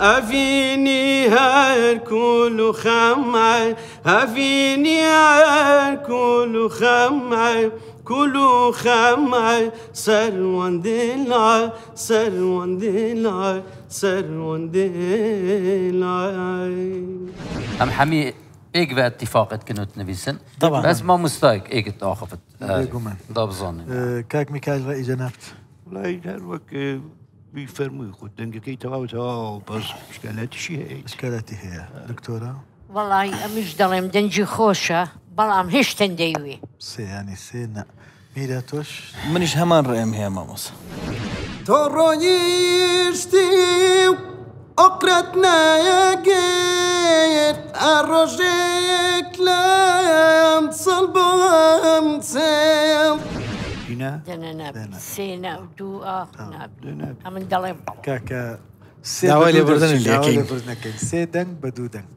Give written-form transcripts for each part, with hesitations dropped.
ئەڤینی هەر کول و خەمە، ئەڤینی هەر کول و خەمە، کول و خەمە، سەروەن دڵە، سەروەن دڵە، سەروەن دڵە. ئەم حەمی ئێک بە ئیتیفاقت کن و تنویسن. طبعا. بەس مامۆستایەک ئێکت ئاخفت. بێگومان. دا بزانین. کاک میکایل ڕەئی جەنابت؟ وڵای هەر وەک بی فەرمووی خۆ دەنگەکەی تەواو تەواو، بەس ئشکالاتیشی هەیە. ئشکالاتی هەیە دکتۆرە؟ وەڵی ئەمیش دەڵێم دەنگی خۆشە، بەڵام هێشتن دەیوێ. سێ ینی سێ نا. میرا تۆش؟ منیش هەمان ڕێم هەیە مامۆستا. تۆ ڕۆیشتی و ئۆقرەت نایەگرت، ڕۆژێک لەم سڵ بۆم چێم. دینا؟ دەنە نابی. سێ نا و دوو ئاخ نابی. ئەمن دەڵێم بەڵێ. کاکە سێ داوای بە دوو لێبوردنت دەرچوو. داوای لێکەین. لێبوردنەکەین. سێ دەنگ بە دوو دەنگ.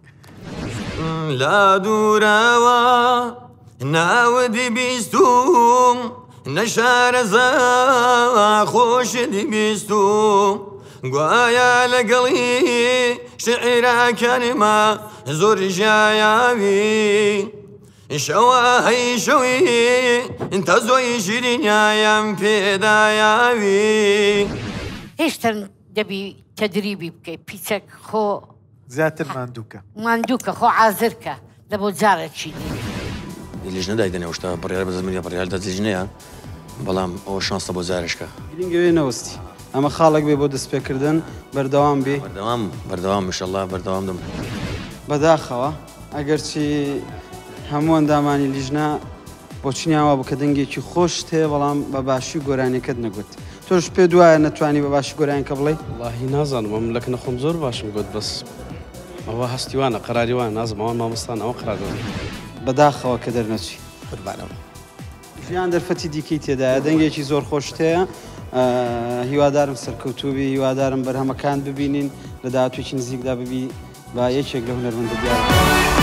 لا دوورەوە ناودی بیستوم، نەشارەزا خۆشت بیستوم، گوایە لەگەڵی شعراکانما زۆر ژایاوی، شەوە هەی شەوی تەزۆی شیرینیان پێدایاوی. هێشتن دەبی تەدریبی بکەی، پیچەک خۆ زیاتر ماندووکە. ماندووکە، خۆ عازرکە لە بۆ جارێکی دی. لیژنە دایدەنێ شتا بڕیار بەدەست منیە، بڕیار دەست لیژنەیە، بەڵام ئەوە شانسە بۆ جارێکە. گرنگەوێ نەوەستی، ئەمە خاڵێک بێ بۆ دەستپێکردن، بەردەوام بێ. بەردەوام، بەردەوام ئینشەڵڵا بەردەوام دەم. بەداخەوە ئەگەرچی هەموو ئەندامانی لیژنە بۆچنیاوە بوو کە دەنگێکی خۆشت هەیە، بەڵام بە باشی گۆرانیەکەت نەگوت. تۆش پێ دوایە نەتوانی بە باشی گۆرانیەکە بڵێی؟ وەڵاهی نازانم، ئەم لەکنە خۆم زۆر باشم گوت، بەس ئەوە هەستیوانە، قەراریوانە، نازم ئەوان مامۆستان ئەوە قرار دەدەن. بەداخەوە کە دەرنەچی. قوربانەوە. ژیان دەرفەتی دیکەی تێدایە، دەنگێکی زۆر خۆشت هەیە، هیوادارم سەرکەوتوو بی، هیوادارم بەرهەمەکان ببینین، لە داهاتوویەکی نزیکدا ببی با یەکێک لە هونەرمەندە دیارەکان.